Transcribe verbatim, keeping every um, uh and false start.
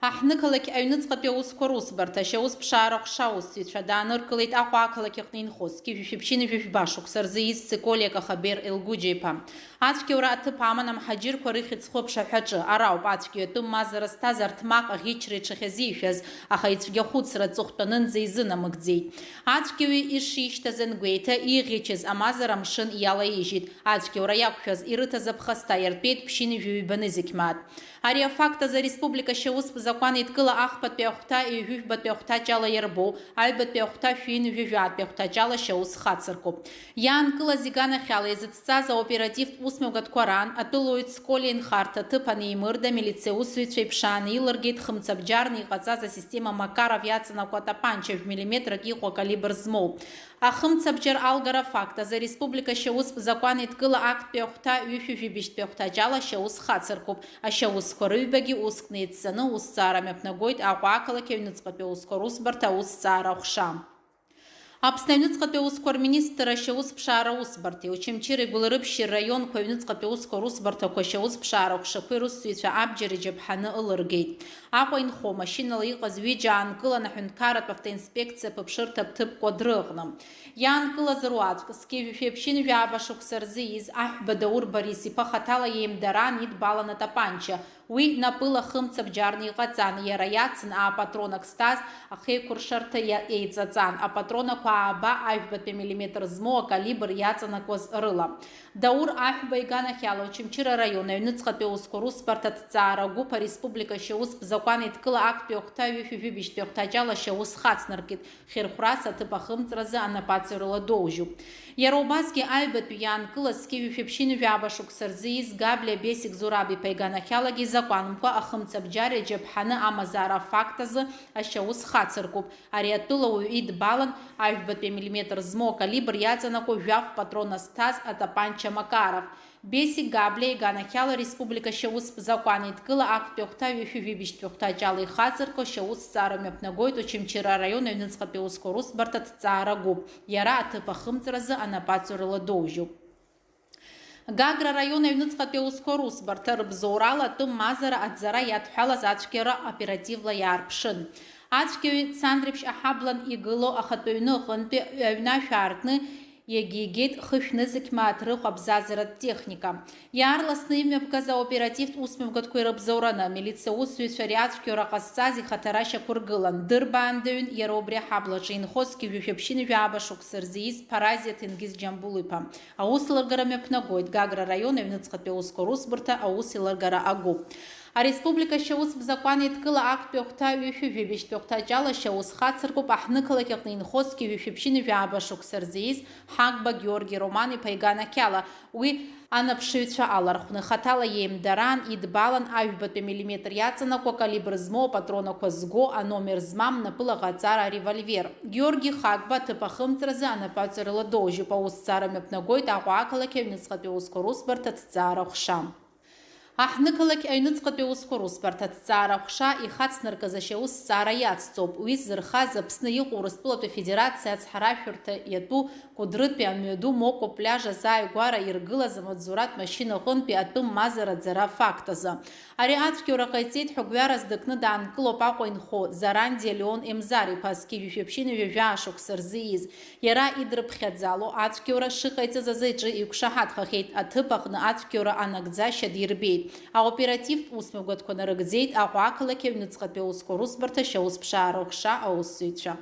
Аҳҭнықалақь аҩныҵҟатәи аусқәа русбарҭа ашьаусԥшаара ҟәша аусзуҩцәа дааныркылеит Аҟәа ақалақь аҟны инхоз зқьи жәшәи ԥшьынҩажәи жәба шықәса рзы ииз Циколиа Кахабер Елгәыџьа-иԥа. Ацәгьоура аҭыԥ аман амҳаџьырқәа рыхьӡ-хәы аԥшаҳәаҿы. Ара ауп ацәгьоу атәым мазара зҭаз арҭмаҟ аӷьычра иҽахьазишәаз, аха ицәгьахәыцра аҵыхәтәанынӡа изынамыгӡеит. Ацәгьауаҩ ишишьҭаз ангәеиҭа, иӷьычыз амазара амшын иалаижьит. Ацәгьоура иақәшәаз ирыҭаз аԥхасҭа иартәеит ԥшьынҩажәи ҩба нызқь мааҭ. Ари афакт азы ареспублика ашьаустә закәан еидкыла ахԥатәи ахәҭа ҩажәи жәбатәи ахәҭаҷ ала иарбоу, аҩбатәи ахәҭа шәи ҩынҩажәи жәаатәи ахәҭаҷ ала ашьаус хацыркуп. Иаанкылаз иганахьала иазыцҵаз аоперативтә усмҩаԥгатәқәа раан атәылауаҩ Цколиа инхарҭа аҭыԥ анеимырда, амилициа аусзуҩцәа иԥшааны илыргеит хымцабџьарны иҟаҵаз асистема Макаров иаҵанакуа атапанча жәмиллиметрак иҟоу акалибр змоу. Ахымцабџьар алгара афакт азы ареспублика ашьаустә закәан еидкыла актәи ахәҭа ҩышәи жәибжьтәи ахәҭаҷ ала ашьаус хацыркуп. Ашьаусқәа рыҩбагьы уск неиццаны аусҭҵаара мҩаԥнагоит Аҟәа ақалақь аҩныҵҟатәи аусқәа русбарҭа аусҭҵаара аҟәша. Аԥсны аҩныҵҟатәи аусқәа рминистрра ашьаусԥшаара усбарҭеи Очамчыреи Гәылрыԥшьи рраионқәа аҩныҵҟатәи аусқәа русбарҭақәа ашьаусԥшаара аҟәшақәеи русзуҩцәа абџьар иџьаԥҳаны ылыргеит. Аҟәа инхо машьынала иҟаз ҩыџьа аанкылан аҳәынҭқарратә автоинспекциа аԥыԥшырҭа аҭыԥ Кәадры аҟны. Иаанкылаз руаӡәк, зқьи жәшәи ԥшьынҩажәи жәаба шықәса рзы ииз Аҳәба Даур Борис-иԥа хаҭала иеимдараан идбалан атапанча. Уи напыла хымца бџьарны иҟаҵан, иара иацын аапатронак зҭаз ахеиқәыршарҭа иа-, еиҵаҵан, апатронақәа ааба, ажәбатәи миллиметр змоу акалибр иаҵанакуаз рыла. Даур Аҳәба иганахьала Очамчыра араион аҩныҵҟатәи аусқәа русбарҭа аҭҵаара агәыԥ ареспублика ашьаустә закәан еидкыла актәи ахәҭа ҩышәи жәибжьтәи ахәҭаҷ ала ашьаус хацнаркит, хьырхәрас аҭыԥ ахымҵразы анапаҵаҩрала доужьуп. Иара убасгьы аҩбатәи иаанкылаз зқьи жәшәи ԥшьынҩажәи жәаба шықәса рзы ииз Габлиа Бесик Зураб-иԥа иганахьалагьы изакәанымкәа ахымцабџьар иаџьаԥҳаны амазаара афакт азы ашьаус хацыркуп. Ари атәылауаҩ идбалан, ажәбатәи амиллиметр змоу акалибр иаҵанакуа жәаф патрон азҭаз атапанча Макаров. Бесик Габлиа иганахьала ареспублика ашьаустә закәан еидкыла актәи ахәҭа ҩышәи жәибжьтәи ахәҭаҷ ала ихацыркуа ашьаус зҵаара мҩаԥнагоит Очамчыра араион аҩныҵҟатәи аусқәа русбарҭа аҭҵаара агәыԥ. Иара аҭыԥ ахымҵразы анапаҵаҩрала доужьуп. Гагра араион аҩныҵҟатәи аусқәа русбарҭа рыбзоурала атәым мазара аӡара иадҳәалаз ацәгьара оперативла иаарԥшын. Ацәгьаҩы Цандрыԥшь аҳаблан игылоу ахатәы ҩны аҟынтәи аҩны ашә аартны иагьигеит хышә нызқь мааҭ рыхә абзазаратә техника. Иаарласны имҩаԥгаз аоперативтә усмҩаԥгатәқәа ирыбзоураны, амилициа усзуҩцәа ари ацәгьоура ҟазҵаз ихаҭара шьақәыргылан, дырбаандаҩын иара убри аҳаблаҿы инхоз зқьи жәшәи ԥшьынҩажәи жәаба шықәса рзы ииз Паразиа Ҭенгиз Џьамбул-иԥа. Аусеилыргара мҩаԥнагоит Гагра араион аҩныҵҟатәи аусқәа русбарҭа аусеилыргара агәыԥ. Ареспублика ашьаустә закәан еидкыла актәи ахәҭа ҩышәи жәибжьтәи ахәҭаҷ ала ашьаус хацыркуп аҳҭнықалақь аҟны инхоз зқьи жәшәи ԥшьынҩажәи жәаба шықәса рзы ииз Ҳагба Георги Роман-иԥа иганахьала. Уи анаԥшыҩцәа алархәны хаҭала иеимдараан, идбалан ажәбатәи амиллиметр иаҵанакуа акалибр змоу апатронақәа зго, аномер змам напыла ҟаҵара аревольвер. Георги Хагба аҭыԥ ахымҵразы анапаҵаҩрала доужьуп, аусҭҵаара мҩаԥнагоит Аҟәа ақалақь аҩныҵҟатәи аусқәа русбарҭа аҭҵаара аҟәша. Аҳҭнықалақь аҩныҵҟатәи аусқәа русбарҭа аҭҵаара аҟәша ихацнаркыз ашьаус зҵаара иацҵоуп. Уи зырхаз Аԥсны иҟоу Урыстәылатәи Афедерациа ацҳаражәҳәарҭа иатәу Кәыдрытәи амҩаду Мокәа пляж азааигәара иргылаз амаҵзуратә машьына аҟынтәи атәым мазара аӡара афакт азы. Ари ацәгьоура ҟаиҵеит ҳәа гәҩарас дыкны даанкылоуп Аҟәа инхо Зарандиа Леон Емзар-иԥа, зқьи жәшәи ԥшьынҩажәи жәаа шықәса рзы ииз. Иара идрыԥхьаӡало ацәгьоура шыҟаиҵаз азы иҿы иқәшаҳаҭхахьеит, аҭыԥ аҟны ацәгьоура анагӡашьа дирбеит. Аоперативтә усмҩаԥгатәқәа нарыгӡеит Аҟәа ақалақь аҩныҵҟатәи аусқәа русбарҭа ашьаусԥшаара аҟәша аусзуҩцәа.